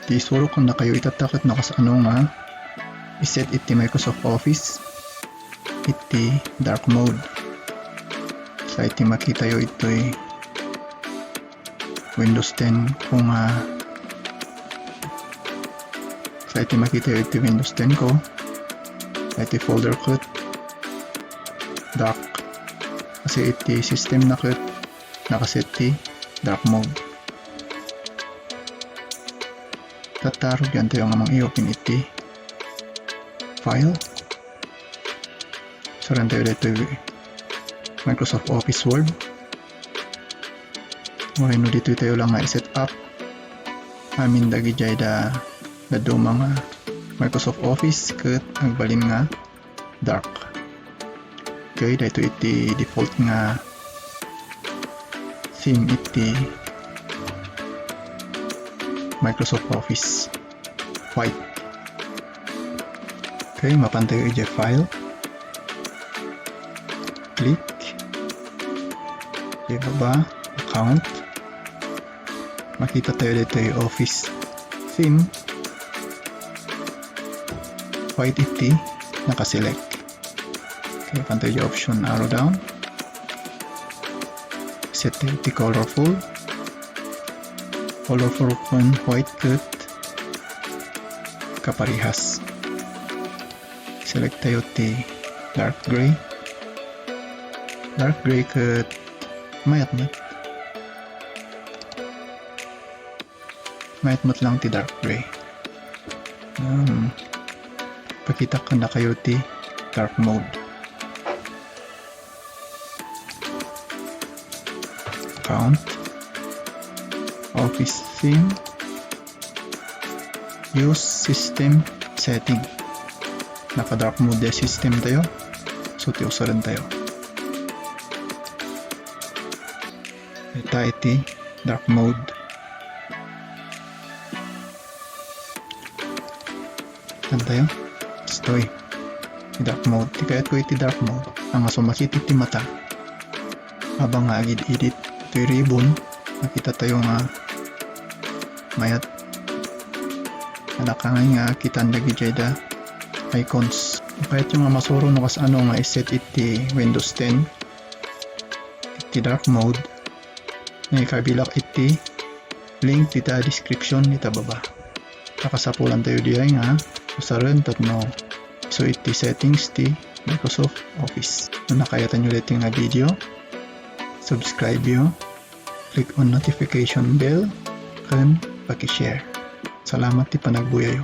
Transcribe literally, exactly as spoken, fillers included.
Ti isurok kano ket itatta ket no kasano nga iset iti Microsoft Office iti dark mode. Sa iti makitayo iti Windows ten ko nga, sa iti makitayo iti Windows ten ko, sa iti folder ket dark. Kasi iti system na ket nakaset ti dark mode. Tatta, rugiantayo nga mang-i-open iti file. Usarantayo daytoy Microsoft Office Word. Wenno ditoy tayo lang nga i-set up amin dagidiay da, dadduma nga Microsoft Office ket agbalin nga dark. Okay, daytoy iti default nga theme iti Microsoft Office, white. Okay, mapantayo idiay file. Click. Idiay baba, account. Makitatayo ditoy Office theme. White iti nakaselect. Okay, pantayo idiay option, arrow down. Set tayo iti colorful. Colorful ken white ket kaparehas. Select tayo ti dark gray. Dark gray ket mayat met. Mayat met lang ti dark gray. Um, pakita ko na kayo ti dark mode. Account. Office theme. Use system setting. Naka-dark mode diay system tayo. So, ti usarantayo. Ita iti dark mode. Kantayo. Stoy. Ti dark mode. Ti kayat ko iti dark mode. Ang sumakit iti mata. Abang nga agid-idit. Itoy ribbon. Makita tayo nga mayat. Anak angay nga kitan dagidiay da icons. Kayatyo nga masuro no kasano nga iset iti Windows ten iti dark mode. Naikabilak iti link dita description dita baba. Kakasapulan tayo diay nga usaren tapno isu iti settings ti Microsoft Office. No nakayatanyo daytoy nga video, subscribe yo, click on notification bell, ken paki-share. Salamat ti panagbuyayo.